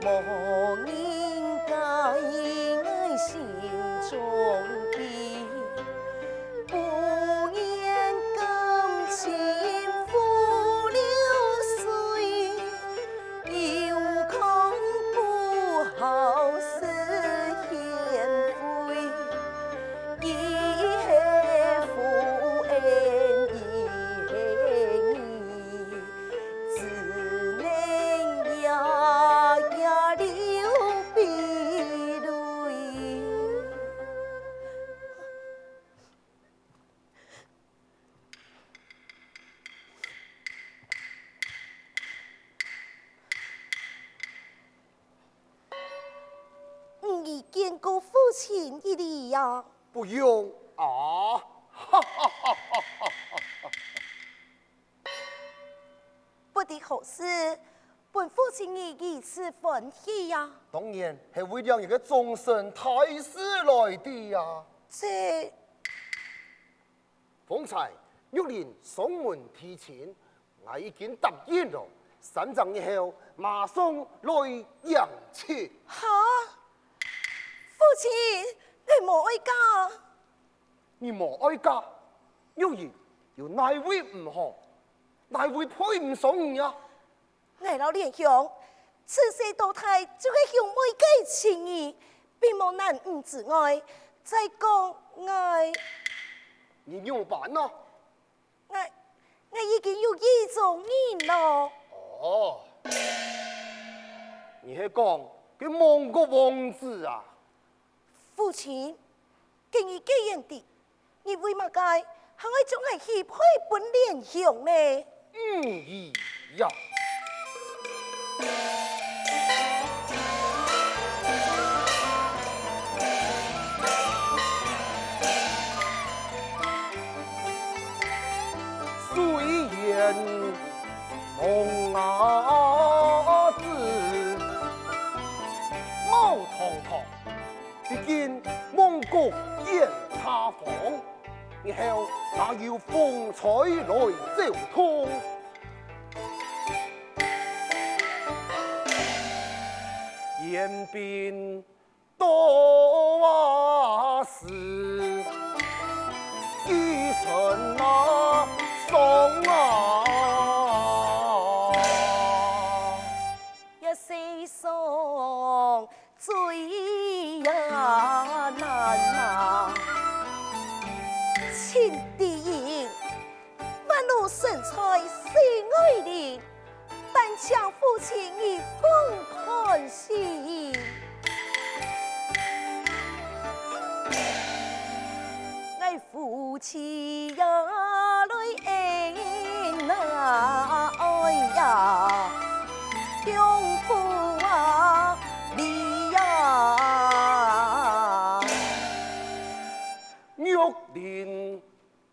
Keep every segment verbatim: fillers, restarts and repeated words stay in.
莫人解我心中悲，不言感情付流水，又恐不好失贤惠，一係夫恩，一係义。 只能夜夜流悲泪。你已見過父親一禮呀？不用啊！哈哈哈哈哈哈！ 不知何事，分父親你如此歡喜呀？當然係為了你个終身大事來的呀。這……方才玉林上門提親，𠊎已經答應了，三隻日後馬上來迎親。哈？父親，你無愛嫁？你無愛嫁？玉林，有哪位毋好？ 哪位配毋上你啊？𠊎摎蓮香自細到大就係兄妹个情誼，並無男女之愛。再講𠊎……你仰般啊？𠊎…𠊎已經有意中人囉。哦，你係講該亡國王子啊？父親，該你既然知， 你為麼个還愛將𠊎許配分蓮香呢？嗯，呀。雖然亡啊子，貌堂堂， 畢竟亡國遠他方，日後哪有風采來走動？言兵多啊事，一身那傷啊！ 也世上最呀难啊，情敌人，万物生在世外人，但请父亲你放宽心。 父亲呀来恩啊，哎呀，永不啊离呀。玉林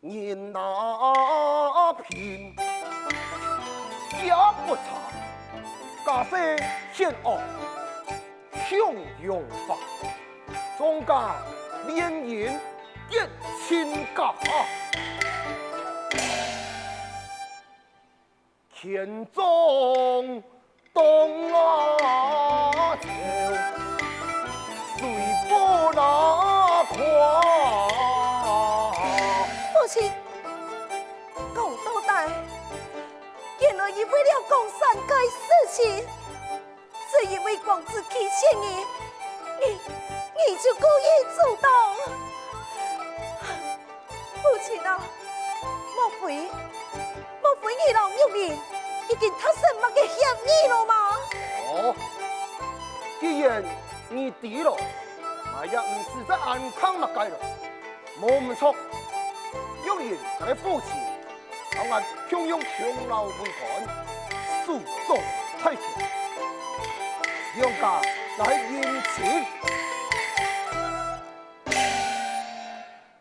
人那贫，家不差，家世显恶， 享荣华，庄家连营结亲家。钱庄当啊朝，水波那快。父亲，讲到底，原来你为了江山个事情， 只因为公子拒绝你，你，你就故意阻挡。父亲啊，莫非，莫非你摎玉林已经达成么个协议了吗？哦，既然你知了，𠊎也毋使再暗藏么个了。無毋著，玉林佢个父亲 同𠊎共樣共老為官，手掌大權，兩家若係姻親，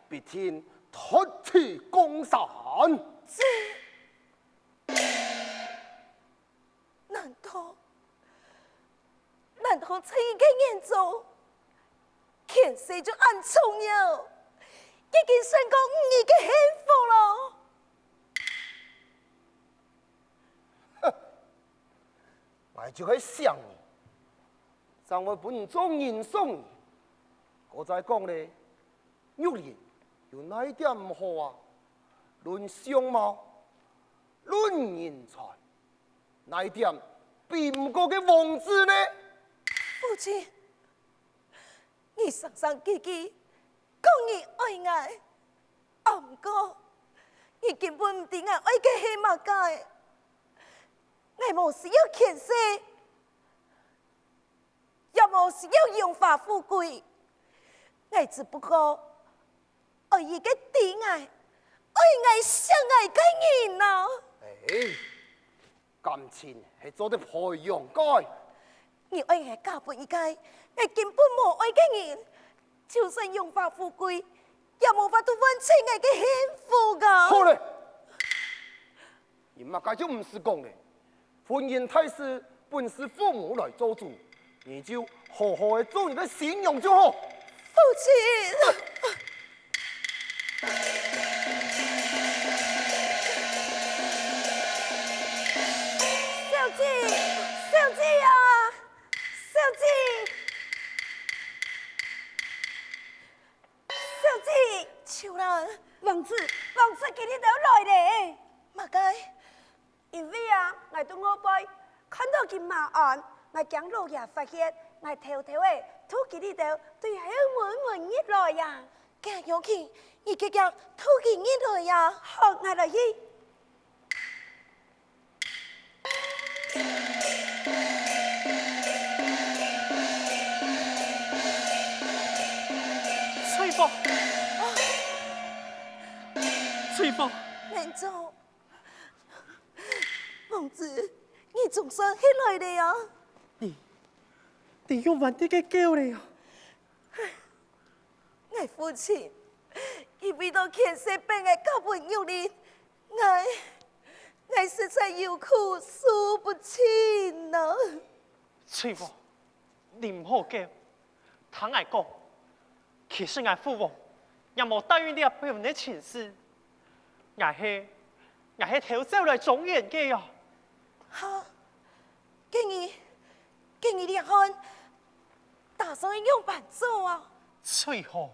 必定脫離江山。難道，難道在你个眼中，權勢就恁重要，已經勝過你个幸福了？哼，𠊎就係想你，正會分你做人送。過再講咧，玉林有哪一點毋好啊？論相貌，論人才，哪一點比毋過个王子呢？父親，你常常句句講你愛𠊎，啊毋過，你根本毋知𠊎愛个係麼个。𠊎無需要權勢， 也無需要榮華富貴。𠊎只不過愛一個知𠊎、愛𠊎、惜𠊎个人啊！哎，感情係做得培養个。你愛𠊎嫁分一個𠊎根本無愛个人，就算榮華富貴，也無法度換取𠊎个幸福啊！好咧，你麼个就毋使講咧。 婚姻大事本是父母來做主，你就好好个做你个新娘就好。父親！小姐，小姐啊，小姐！小姐！秋蘭！王子，王子，佢兜來咧！麼个？ 因為啊，𠊎在外背看到佢馬鞍，𠊎驚老爺發現，𠊎偷偷仔渡佢兜對後門門入來呀。恁樣去，你遽遽渡佢入來呀。好，𠊎來去。翠鳳，翠鳳，難做。 王子，你總算起來了啊！你，你仰般得个救了啊！𠊎父親，佢為到權勢分𠊎嫁分玉林，𠊎，𠊎實在有苦訴不盡啊！翠鳳，你毋好噭。 聽𠊎講，其實𠊎父王也無答應這門个親事。𠊎係，𠊎係偷走來莊園个啊！哈！該你，該你這下打算仰般做啊？最好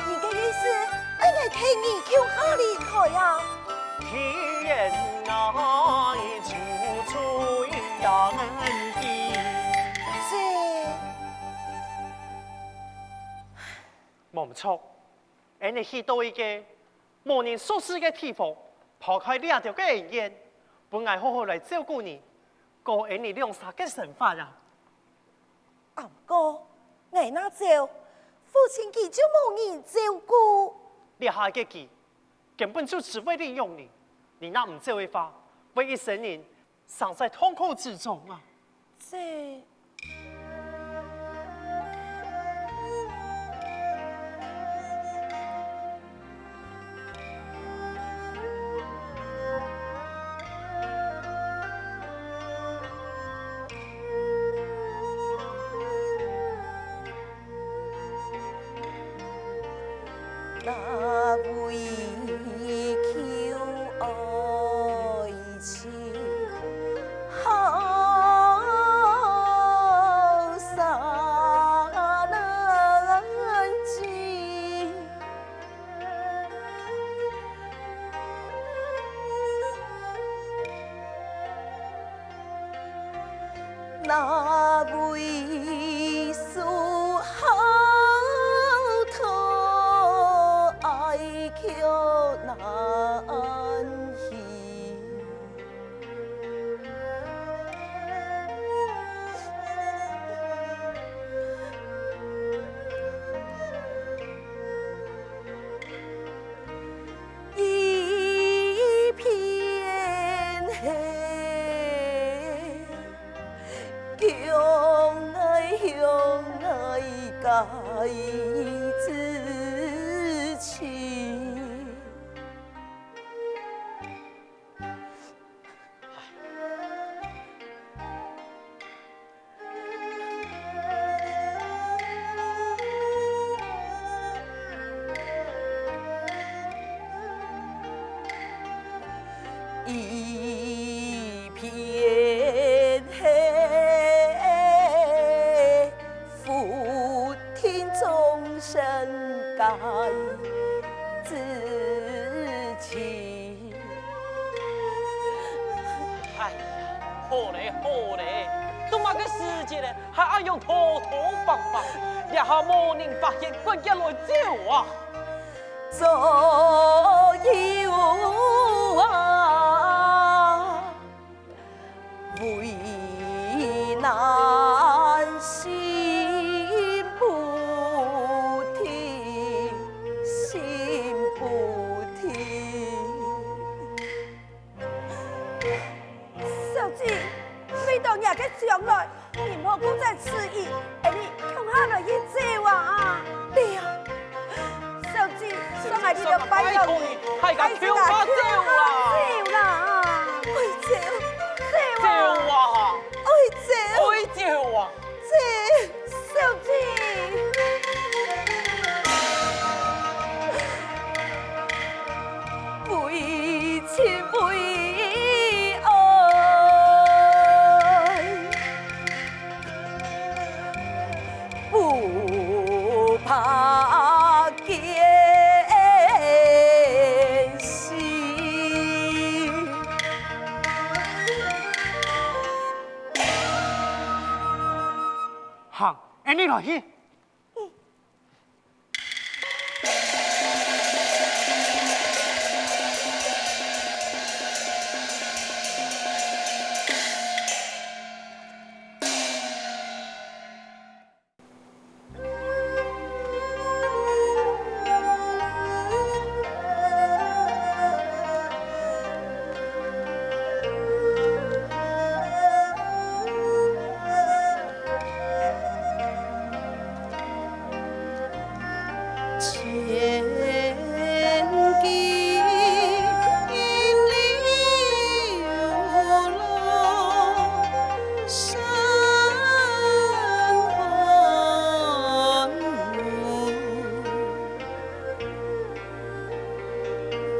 你个意思，愛𠊎㧡你共下離開啊？這，無毋著，𠊎等去到一個無人熟事个地方，拋開這兜个恩怨，分𠊎好好來照顧你，過𠊎等兩儕个生活啊！ 啊毋過，𠊎若走，父親佢就無人照顧。這下个佢，根本就只會利用你。你若毋走个話，會一生人生在痛苦之中啊！這 那為求愛情，好煞難尋。 那為數好討，愛卻難尋。 一片黑，共𠊎向𠊎該知情。一片黑，浮萍众生皆知情。哎呀，好咧，好咧，都麼个時節咧，還恁樣拖拖梆梆，這下無人發現，趕緊來走啊！ 左右啊，為難心不定，心不定。 小姐，為著若个將來，你毋好顧在此意，𫣆俚共下來去走啊！對啊，小姐，送𠊎你兜拜託你，大家共下走啊！走啦！愛走，走啊！走啊！愛走，愛走啊！ 走。小姐。為情為愛，不怕艱辛。 行，𫣆俚來去。 千金流落山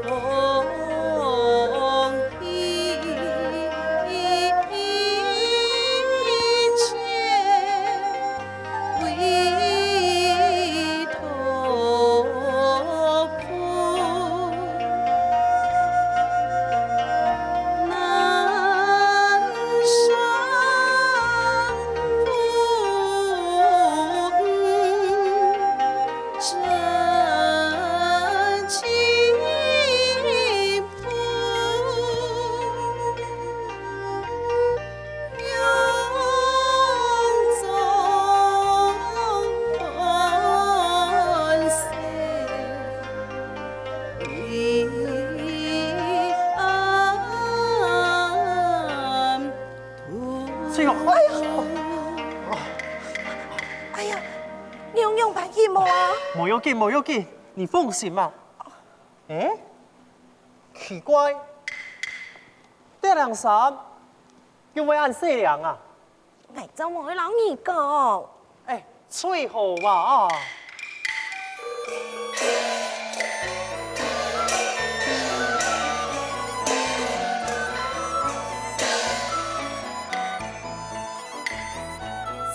岸。 风一切为托付，南山风。 这情不用中欢喜为暗 哎呦，哎呦，哎呀，你有仰般去無啊？無要緊，無要緊，你放心啊。欸，奇怪，這領衫仰會恁細領啊？𠊎正無愛摎你講。 欸，最好啊！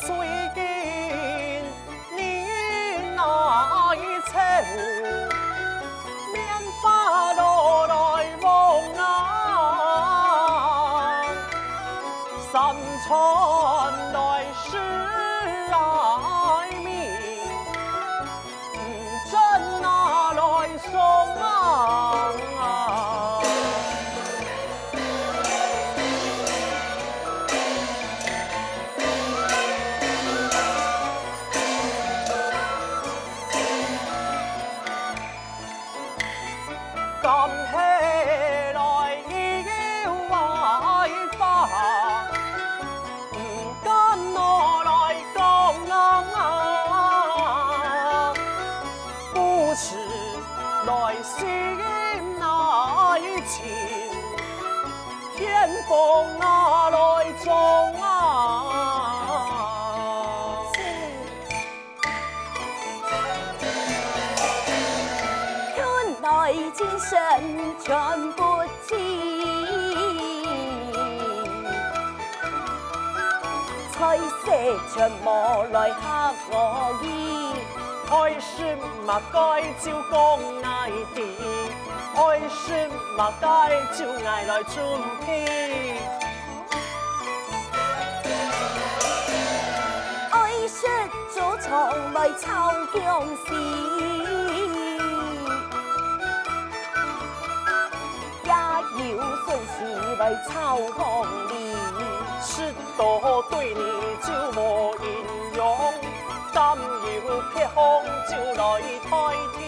最近人來走， 棉花落來黃啊，三寸來水來明，針拿來送啊。 擔起來又壞花，毋敢拿來講啊，不時來心內尋，天公啊來種啊。 春來盡生全不齊。開始全無來嚇我意。愛食麼个就講𠊎知，愛食麼个就𠊎來準備。愛食豬腸來炒薑絲，也有筍絲來炒黃梨。 食到對你就無營養，敢有別項就來代替。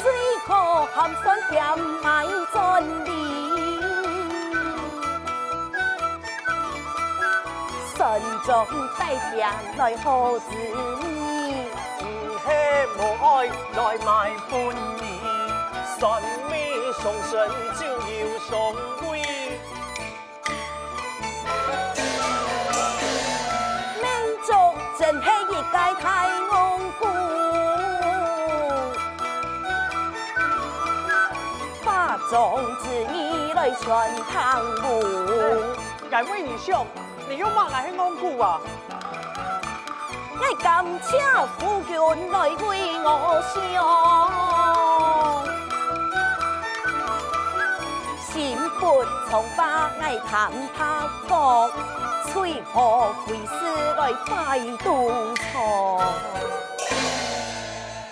水果鹹酸甜買轉來，算總帶點來好滋味。 毋係無愛來賣分你，蒜味上身就有上位。民族真係一个大戇牯，花中之意來傳聽無。哎，𠊎為你想，你又罵𠊎係戇牯啊？ 𠊎感謝夫君來為我想，心不從花，𠊎聽他講，隨和會使來壞肚腸。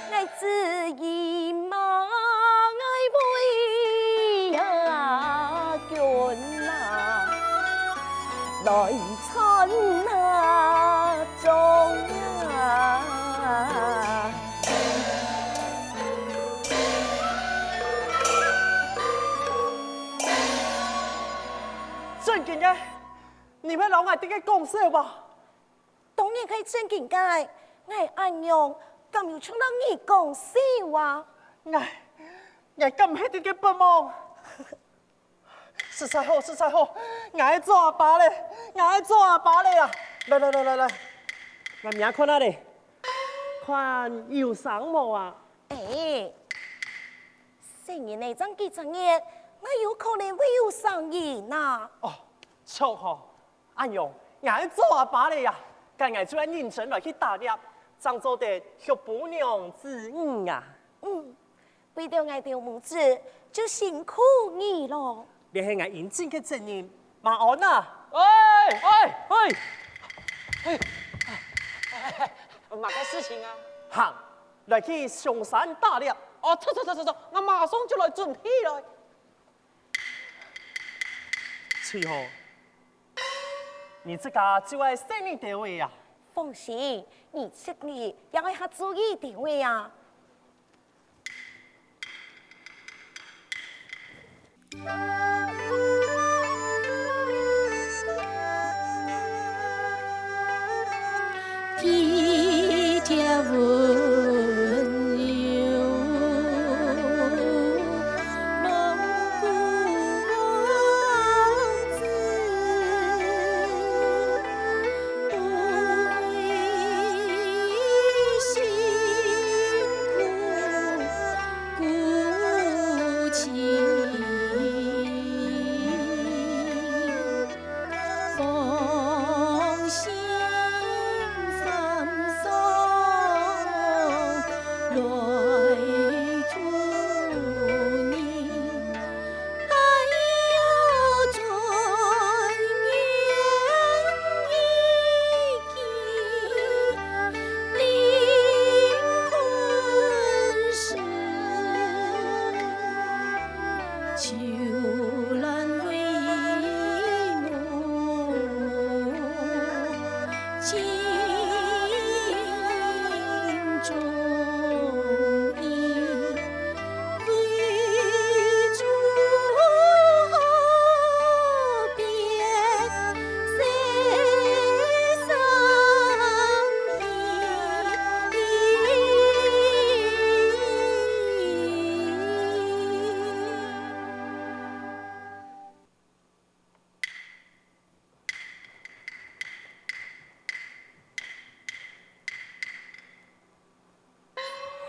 𠊎只因罵𠊎為阿君啊，來 傳啊，中啊。正經个，你毋係摎𠊎在該講笑吧？當然係正經个，𠊎恁樣敢有像摎你講笑啊？𠊎，𠊎敢毋係在該發夢？ 實在好，實在好，𠊎愛做阿爸咧，𠊎愛做阿爸咧啊！來來來來來，𠊎摸看下咧，看有生無啊？欸，細人仔正幾隻月，哪有可能會有生人啊？哦，著吼，恁樣，𠊎愛做阿爸咧啊！該𠊎就愛認真來去打獵，正做得畜哺娘子女啊！嗯， 為著𠊎兜母子，就辛苦你囉。這係𠊎應盡个責任，馬鞍啊！哎，哎，哎，哎，哎，麼个事情啊？行，來去上山打獵。哦，著著著著著，𠊎馬上就來準備來。翠紅，你自家就愛細義兜仔啊？放心，你自家也愛較注意兜仔啊。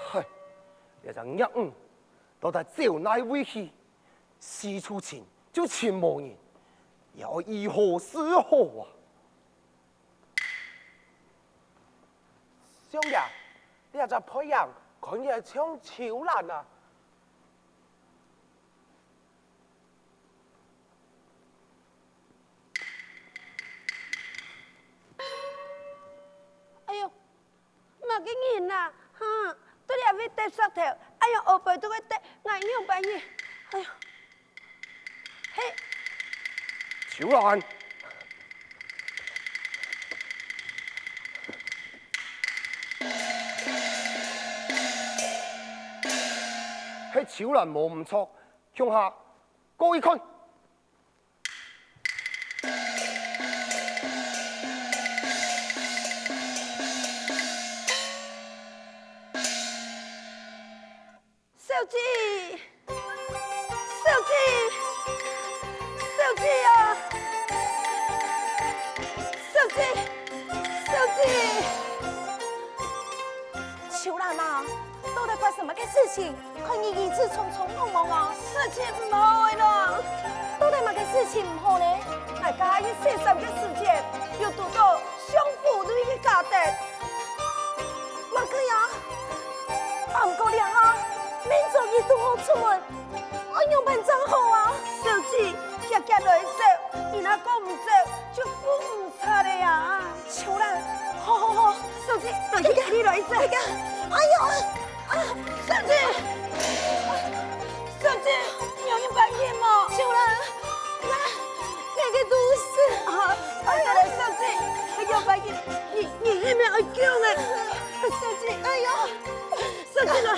嗨，這隻齧魚到底走哪位去？四處尋，就盡無人，也愛如何是好啊？相爺，這隻背影看起來像秋蘭啊！哎喲， 麼个人啊？哈，在這位擲石頭，哎呀，後背都會跌，𠊎仰般呢？哎呀，嘿，秋蘭，係秋蘭無毋著，共下過去看。 小姐，小姐，小姐啊！小姐，小姐！秋蘭啊，到底發生麼个事情？看你一直匆匆忙忙啊！事情毋好了！到底麼个事情毋好呢？𠊎加一洗衫个時節，有堵著相府內个家丁。 麼个啊？啊，毋過這下，明朝日都好出門，愛仰般正好啊？小姐，遽遽來走，你若趕毋走，就赴毋煞了呀。秋蘭，好好好，小姐，來，你來走。哎呀，啊，小姐，啊，小姐，你有仰般呢無？秋蘭，𠊎，𠊎个肚屎。啊，快點來，小姐，你有仰般呢？ 你，你係毋係愛噭个？小姐，哎呀，小姐來。